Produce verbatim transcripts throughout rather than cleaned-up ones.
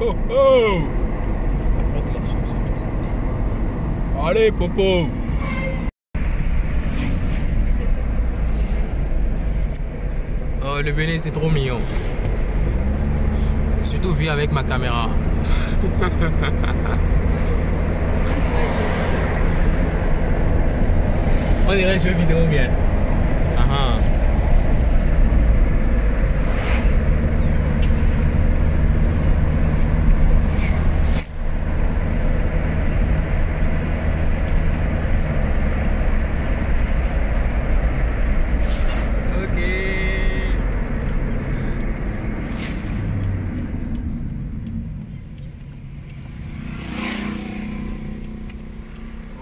Oh, oh. Allez, Popo. Oh, le Bénin, c'est trop mignon. Surtout vu avec ma caméra. On dirait un jeu vidéo bien. Ah ah. Ok.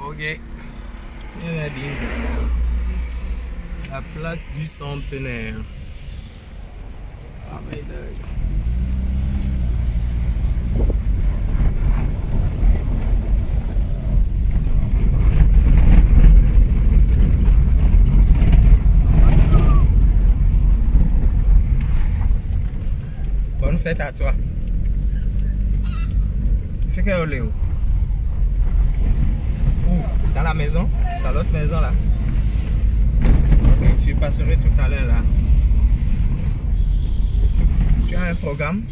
Ok. La place du Centenaire. Ah, mais dingue. Bonne fête à toi. Fais que Léo. Où? Dans la maison? Dans l'autre maison là? Ok, je passerai tout à l'heure là. Tu as un programme?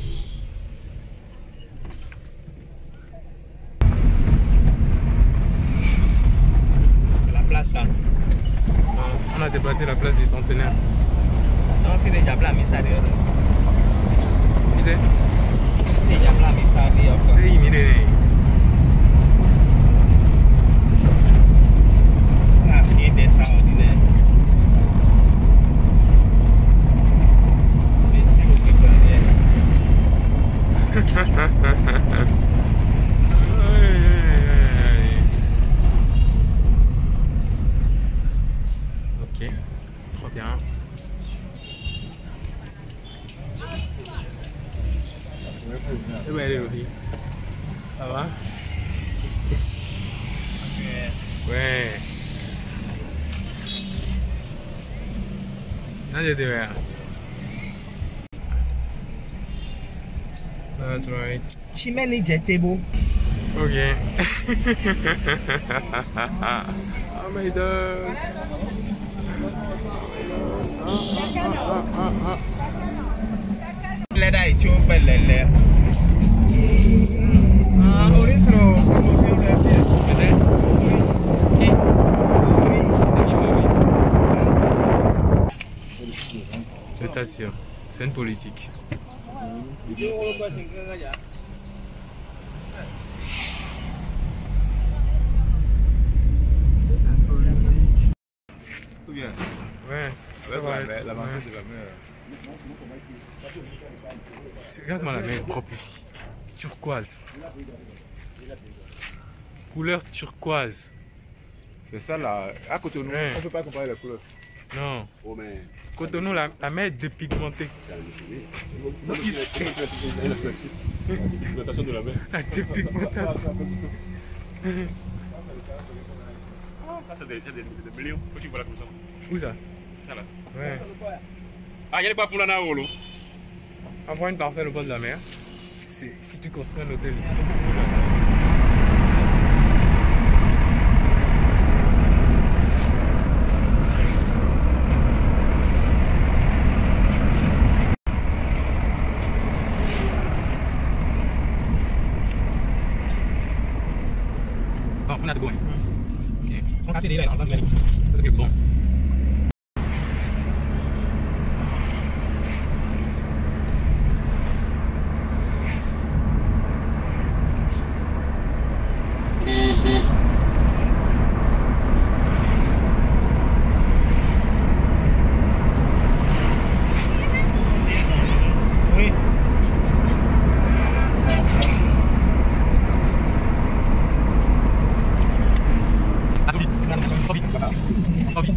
C'est la place ça. On a déplacé la place du Centenaire. Non, c'est déjà plat, mais ça dehors. Idée? Déjà plat, mais ça dehors. Hey, mire. Ah, il est extraordinaire. C'est sûr que Ok, trop bien. Eh ben, allez, Roby. Ça va? Ouais. Là, je te vois. That's right. Shimeni Jetebo. Ok. Oh my God. Leda icho belele. Ah, Oris lo, Oris lo. Qui? Oris. C'est qui Maurice? Je t'assure, c'est une politique. Ou bien, ouais, ça va être, l'avancée de la mer. Regarde-moi la mer propre ici. Turquoise. Couleur turquoise. C'est ça là. À côté de nous, on peut pas comparer les couleurs. Non. Oh, mais Cotonou, la, la mer est dépigmentée. C'est un jeu. Non, il y a une pigmentation de la mer. La dépigmentation. Ça, c'est des, des, des, des millions. Faut que tu vois là comme ça. Où ça? Ça là. Ouais. Ah, il y a des bafounas là-haut. Avoir une parcelle au bord de la mer, c'est si tu construis un hôtel ici. Bon, on a tout bon. Ok. Ton quartier déjà est ensemble. Ça, c'est plus bon. Oui. Sophie. Sophie. Sophie.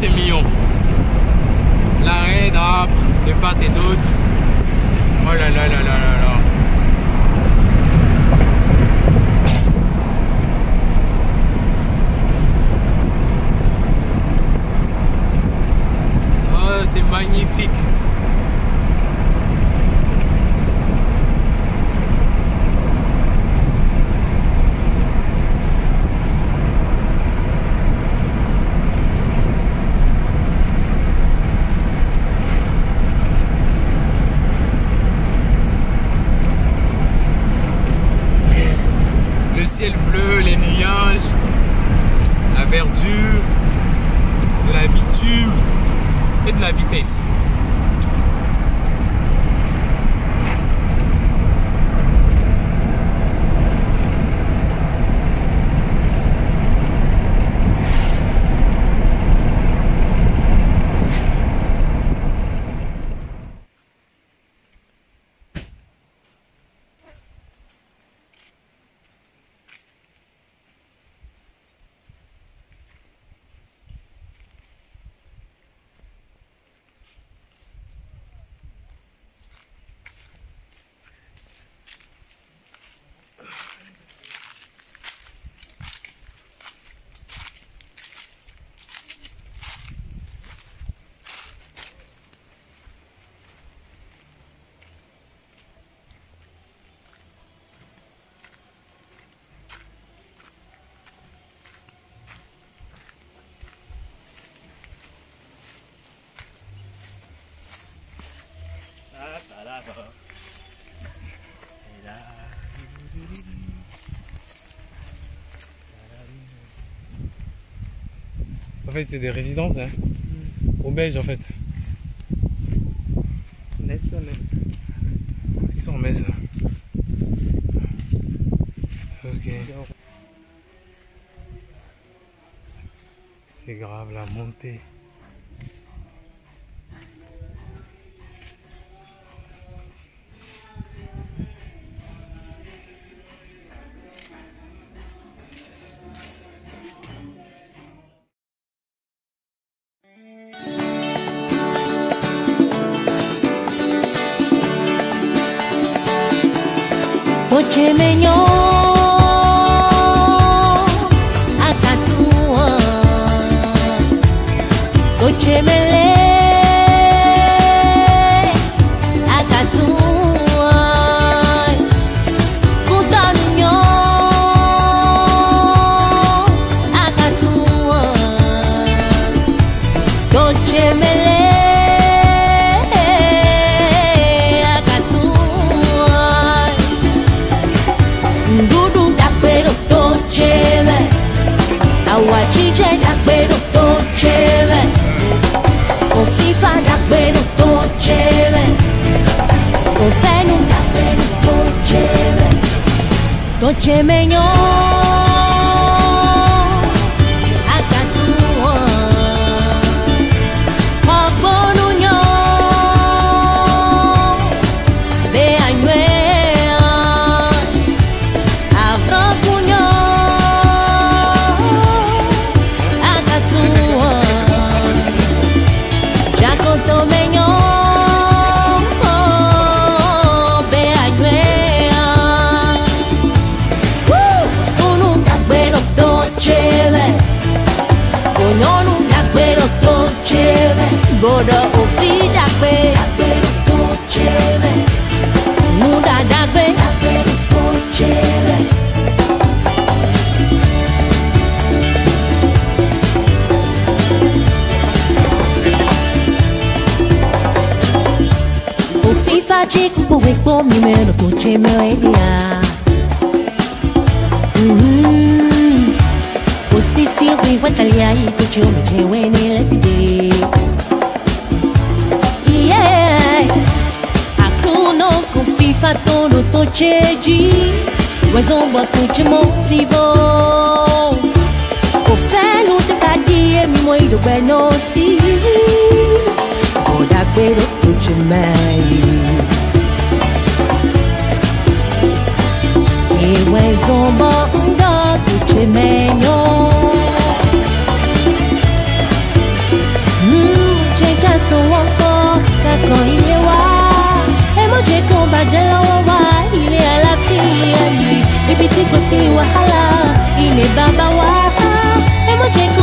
C'est mignon. La raie d'arbres de part et d'autre. Oh là là là là là là. Oh, c'est magnifique. Le ciel bleu, les nuages, la verdure, de la bitume et de la vitesse. En fait, c'est des résidences, hein. Aux Belges, en fait. Ils sont en Metz, hein. Ok. C'est grave la montée. Tó ce mɛ nyɔ́, a ka tunwun ɔ́. Tó ce mɛ lɛ́ɛ, a ka tunwun ɔ́. Kútɔ́nú nyɔ́, a ka tunwun ɔ́. Tó ce mɛ lɛ́ɛ, a ka tunwun ɔ́. Nǔɖuɖu ɖagbe ɖo tó ce mɛ. Awǎjijɛ ɖagbe ɖo tó ce mɛ. Kɔnfífá ɖagbe ɖo tó ce mɛ. Kɔnfɛ́nú ɖagbe ɖo tó ce mɛ. Tó ce mɛ nyɔ́, a ka tunwun ɔ́. Xɔgbónu nyɔ́, bɛ anywɛ ɔ́. Avlɔ́kún nyɔ́, a ka tunwun ɔ́. Jakoto mɛ nyɔ́, bɛ anywɛ ɔ́. Súnnu ɖagbe ɖo tó ce mɛ, nyɔ̌nu ɖagbe ɖo tó ce mɛ, bó ɖɔ o fí ɖagbe ɖagbe ɖo tó ce mɛ, nǔ ɖaɖagbe ɖagbe ɖo tó ce mɛ. O fífá jí kúkú wé kpó mi mɛ ɖo tó ce mɛ é ɖe ǎ. Mhm. Kò sí sí wíwá kàlíà yìí tó jẹ́ omi jẹ́ wẹ́ni lẹ́bìdé. Iye, Aklúnɔ kò fífá tó ɖo tó ce jí, wezɔn bɔ tó ce mɔ vivó. Kò fɛ́nú tɛ ka ɖi émi mɔ yi ɖo gbɛ nɔ sí. Bɔ̌ ɖagbe ɖo tó ce mɛ yi. Ewɛ zɔn bɔ un ɖɔ tó ce mɛ nyɔ. Kakɔn ile wa, emojeko bajɛlɔwɔ wa, ile alafi ali, ibiti kosi wahala, ile baba wa, emojeko